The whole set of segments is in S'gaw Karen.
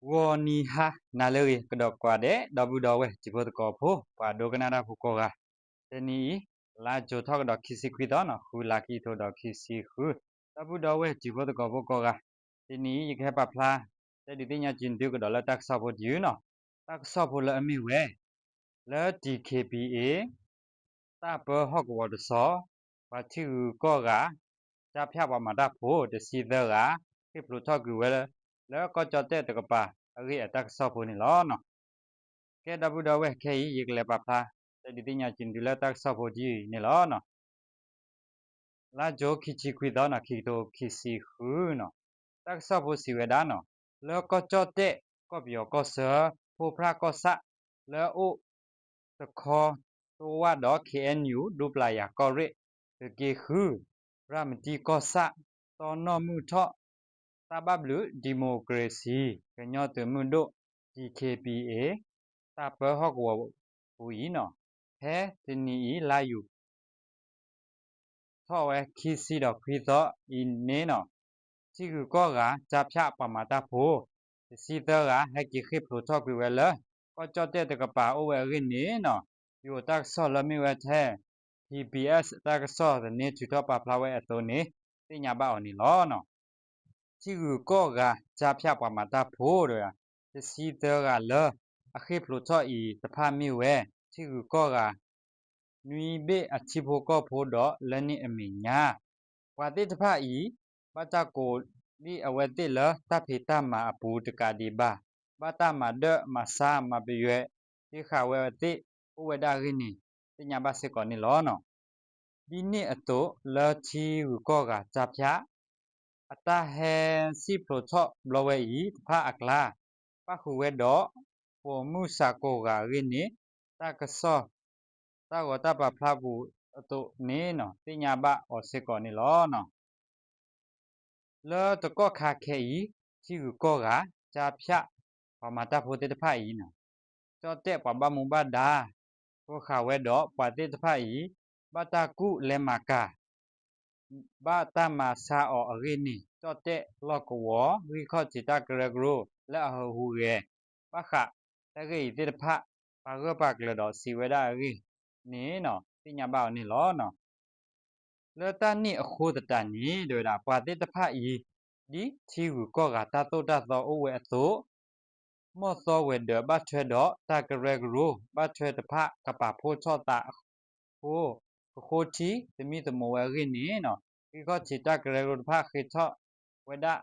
ဂီၤနံၤဟါနၤလၢအဂ့ၤ ကဒီးကွၢ်ဒဲး ဒီပုၢ်ဒီဝဲၢ်တံၤဖိသကိးဖိ ပှၤဒိကနၣ်တၢ်ဖိကိးဂၤ, တနံၤအံၤ လါကၠိၤထီၣ်ကဒီးခံဆံခွံသီနီၤ ဃုလါခံကထိဒီးခံဆံဃု, ဒီပုၢ်ဒီဝဲၢ်တံၤဖိသကိးဖိကိးဂၤ, တနံၤအံၤ ယကဟဲပာ်ဖျါ တဲဒုးသ့ၣ်ညါက့ၤသုကဒီးလၢတၢ်ကစီၣ်ဖိတယုၢ်နီၤ, တၢ်ကစီၣ်ဖိလၢအမ့ၢ်ဝဲ လၢ DKBA တၢ်ပၢဟီၣ်ကဝီၤတစီၤ, ပှၤထံဂုၤကီၢ်ဂၤ ကၠါဖၠၣ်ပှၤမၤတၢ်ဖိ တဆံသၢဂၤ ဃ့ၢ်ဖျိးထီၣ်ကွံာ်ဝဲလၢ လၢကီၢ်ကၠီၣ်တဲၣ်တကပၤအဂ့ၢ်အတၢ်ကစီၣ်ဖိန့ၣ်လီၤ. ကဲဒီပုၢ်ဒီဝဲၢ်ခဲအံၤ ယကလဲၤပာ်ဖျါ တဲဒုးသ့ၣ်ညါက့ၤသုလၢတၢ်ကစီၣ်ဖိတယုၢ်အံၤန့ၣ်လီၤ. လါကၠိၤခံဆံခွံသီနီၤ ခံကထိခံဆံဃုနီၤ, တၢ်ကစီၣ်ဖိစံးဝဲဒၣ်နီၤ, လၢကီၢ်ကၠီၣ်တဲၣ် ကီၢ်ပယီၤကီၢ်ဆၢ ဖိဖြၣ်ကီၢ်ဆၣ် လၢအအိၣ်တခီ တိဝၣ်ဒီး KNU ဒူပျၤယၤကီၢ်ရ့ၣ် သုးက့ဃု ရၤမတံကီၢ်ဆၣ် တီနီၣ်မုၢ်ထီၣ် တၢ်ဘၣ်ဘျုး democracy ကညီသုးမုၢ်ဒိၣ် DKBA တၢ်ပၢဟီၣ်ကဝီၤပူၤအံၤနီၤ, ဖဲတနံၤအံၤ လါယူၤ ထီၣ်ဝဲခံဆံဒီးခွံသီအံၤန့ၣ်နီၤ, ထံဂုၤကီၢ်ဂၤ ကၠါဖၠၣ်ပှၤမၤတၢ်ဖိ တဆံသၢဂၤ ဟဲက့ၤဃ့ၢ်ဖျိးထီၣ်ကွံာ်ဝဲလၢ ကီၢ်ကၠီၣ်တဲၣ်တကပၤအိၣ်ဝဲအဂ့ၢ်န့ၣ်နီၤ, ယိၤတၢ်ကစီၣ်လၢမ့ၢ်ဝဲထဲ PBS တၢ်ကစီၣ်သန့ထုးထီၣ်ပာ်ဖျါဝဲအသိးန့ၣ် သ့ၣ်ညါဘၣ်အီၤန့ၣ်လီၤ. ထံဂုၤကီၢ်ဂၤ ကၠါဖၠၣ်ပှၤမၤတၢ်ဖိ တဆံသၢဂၤလၢ အဃ့ၢ်ဖျိးထီၣ်အံၤတဖၣ်မ့ၢ်ဝဲ ထံဂုၤကီၢ်ဂၤ နွံဘ့ၣ်အထံဖိကီၢ်ဖိဒီးလၢန့ၣ်အမဲာ်ညါ, ပှၤသ့ၣ်တဖၣ်အံၤ ဘၣ်တၢ်ကိးဒံးအဝဲသ့ၣ်လၢတၢ်ဖံးတၢ်မၤအပူၤတကးဒံးဘၣ်, ဘၣ်တၢ်မၤဒၢၣ်မၤဆါမၤပယွဲ သ့ဃာ်ဝဲသ့ၣ်အိၣ်ဝဲဒၣ်အဂ့ၢ်န့ၣ် သ့ၣ်ညါဘၣ်စ့ၢ်ကီးန့ၣ်လီၤ. ဒ်န့ၣ်အသိးလၢထံဂုၤကီၢ်ဂၤ ကၠါဖၠၣ် အတၢ်ဟဲစံၣ်ဖျိးထီၣ်ဘျီဝဲအံၤတဖၣ်အကျါ, ပၣ်ဃုာ်ဝဲဒီး ပိာ်မုၣ်စၤကိၢ်ဂၤအဂ့ၢ်န့ၣ် တၢ်ကစီၣ် တၢ်ဂီၤတၢ်ပာ်ဖျါပူၤအသိးန့ၣ်နီၤ သ့ၣ်ညါဘၣ်အီၤစ့ၢ်ကီးန့ၣ်လီၤ. လၢတကီၢ်ခါခဲအံၤ ထံဂုၤကီၢ်ဂၤ ကၠါဖၠၣ် ပှၤမၤတၢ်ဖိသ့ၣ်တဖၣ်အံၤနီၤ, ကၠီၣ်တဲၣ်ပှၤဘၣ်မူဘၣ်ဒါ ဃိဃာ်ဝဲဒီးပှၤသ့ၣ်တဖၣ်အံၤ ဘၣ်တၢ်ကူၣ်လဲၤမၤကၤ ဘၣ်တၢ်မၤဆါအီၤအဂ့ၢ်န့ၣ် ကၠီၣ်တဲၣ်လီၢ်ကဝီၤ ဂံၢ်ခီၣ်ထံးတၢ်ကရၢကရိ လၢအဟၢဟူဂဲၤ ဘၣ်ဃးတၢ်ဂ့ၢ်အံၤသ့ၣ်တဖၣ် ပာ်ဂၢၢ်ပာ်ကျၢၤဒီးစံးဝဲဒၣ်အဂ့ၢ်န့ၣ်နီၤ သ့ၣ်ညါဘၣ်အီၤန့ၣ်လီၤ. လၢတၢ်န့ၣ်အဃိသတးန့ၣ် တဲဝဲဒၣ် ပှၤသ့ၣ်တဖၣ်အံၤ ဒ်ထံဂုၤကီၢ်ဂၤတၢ်သိၣ်တၢ်သီအိၣ်ဝဲအသိး မီၢ်သီဝဲၤဒၢးဘၣ်ထွဲဒီးတၢ်ကရၢကရိ ဘၣ်ထွဲတဖၣ်ကပာ်ဖှိၣ်ထီၣ်သးအဃိ ကဃိထံသမံသမိးဝဲအဂ့ၢ်န့ၣ်နီၤ ဂံၢ်ခီၣ်ထံးတၢ်ကရၢကရိတဖၣ်ဃ့ထီၣ်ဝဲဒၣ်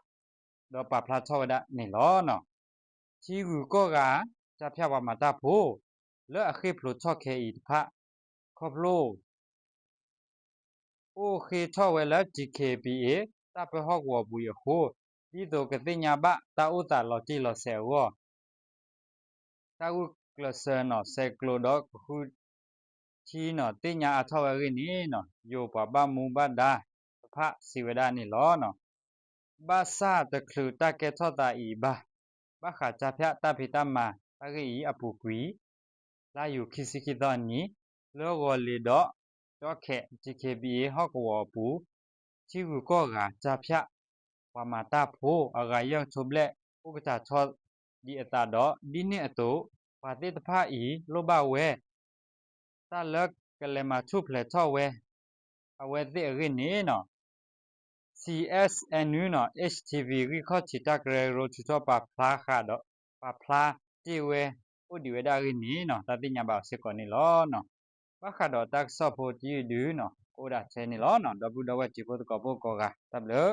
ဒီးပာ်ဖျါထီၣ်ဝဲဒၣ်န့ၣ်လီၤ. ထံဂုၤကီၢ်ဂၤ ကၠါဖၠၣ်ပှၤမၤတၢ်ဖိ လၢအဃ့ၢ်ဖျိးထီၣ်ခဲအံၤတဖၣ် ခီဖျိ အိၣ်ဃ့ထီၣ်ဝဲလၢ DKBA တၢ်ပၢဟီၣ်ကဝီၤပူၤအံၤအဃိ ဒ်သိးကသ့ၣ်ညါဘၣ်တၢ်အိၣ်သးလီၤတံၢ်လီၤဆဲးအဂီၢ် တၢ်ဂုာ်ကျဲးစၢးနီၤ ဆဲးကျိးဒီးကဃုထံနီၤ သ့ၣ်ညါအါထီၣ်ဝဲအဂ့ၢ်န့ၣ်နီၤ ယိၤပှၤဘၣ်မူဘၣ်ဒါတဖၣ်စံးဝဲဒၣ်န့ၣ်လီၤ. ဘၣ်ဆၣ်တချုးတၢ်ကဲထီၣ်သးအံၤဘၣ် ဘၣ်ဃးကၠါဖၠၣ်တၢ်ဖံးတၢ်မၤတၢ်ဂ့ၢ်အံၤအပူၤကွံာ် လါယူၤခံဆံခံသီအနံၤ လၢဂီၤလ့ၤဒီး ကၠီခဲး DKBA ဟီၣ်ကဝီၤအပူၤ ထံဂုၤကီၢ်ဂၤ ကၠါဖၠၣ် ပှၤမၤတၢ်ဖိ အဂၤယဲၢ်ကထိဘျဲၣ် အိၣ်ကတၢၢ်ထီၣ်ဒံးအသးဒီး ဒ်န့ၣ်အသိး ပှၤသ့ၣ်တဖၣ်အံၤ လိၣ်ဘၣ်ဝဲ တၢ်လၢကလဲၤမၤထူၣ်ဖျဲးထီၣ်ဝဲ အဝဲသ့ၣ်အဂ့ၢ်န့ၣ်နီၤ CSNU နီၤ HTV ဂံၢ်ခီၣ်ထံးတၢ်ကရၢကရိ ထုးထီၣ်ပာ်ဖျါဃာ်ဒီး ပာ်ဖျါတ့ၢ်ဝဲ အိၣ်ဒံးဝဲဒၣ်အဂ့ၢ်န့ၣ်နီၤ တၢ်သ့ၣ်ညါဘၣ်အီၤစ့ၢ်ကီးန့ၣ်လီၤ. ဘၣ်ဃးဒီးတၢ်ကစီၣ်ဖိတယုၢ်ဒုနီၤ ကအိၣ်ဒၣ်ထဲန့ၣ်လီၤ. ဒီပုၢ်ဒီဝဲၢ်တံၤဖိသကိးဖိကိးဂၤ တၢ်ဘျုး